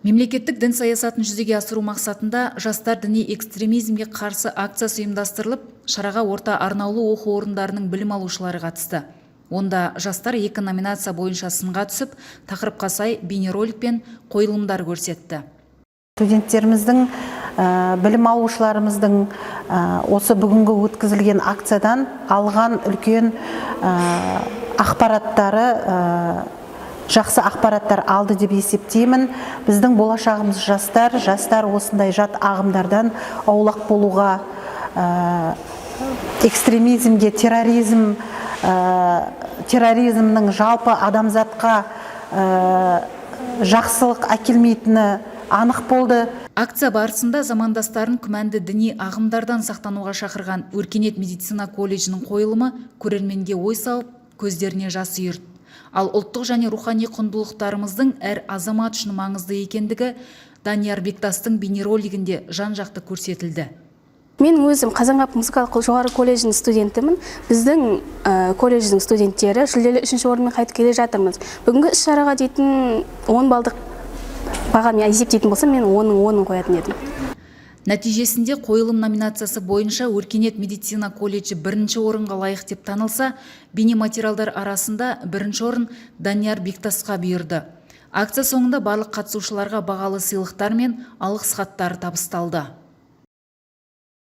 Мемлекеттік дін саясатын жүзеге асыру мақсатында «Жастар діни экстремизмге қарсы» акциясы ұйымдастырылып, шараға орта арнаулы оқу орындарының білім алушылары қатысты. Онда жастар екі номинация бойынша сынға түсіп, тақырыпқа сай бейнеролик пен қойылымдар көрсетті. Студенттеріміздің, білім алушыларымыздың осы бүгінгі өткізілген акциядан алған үлкен ақпараттары, жақсы ақпараттар алды деп есептеймін. Біздің болашағымыз – жастар. Жастар осындай жат ағымдардан аулақ болуға, экстремизмге, терроризмнің жалпы адамзатқа жақсылық әкелмейтіні анық болды. Акция барысында замандастарын күмәнді діни ағымдардан сақтануға шақырған Өркениет медицина колледжінің қойылымы көрерменге ой салып, көздеріне жас үйірді. Ал ұлттық және рухани құндылықтарымыздың әр азамат үшін маңызды екендігі Данияр Бектастың бейнеролигінде жан-жақты көрсетілді. Мен өзім Қазанғап музыкалық жоғары колледжінің студентімін. Біздің колледждің студенттері жүлделі үшінші орынмен қайтып келе жатырмыз. Бүгінгі іс шараға дейтін 10 балдық бағамен есептейтін болсам, мен 10-ның 10-ын қоятын едім. Нәтижесінде қойылым номинациясы бойынша Өркениет медицина колледжі бірінші орынға лайық деп танылса, бейнематериалдар арасында бірінші орын Данияр Бектасқа бұйырды. Акция соңында барлық қатысушыларға бағалы сыйлықтар мен алғыс хаттар табысталды.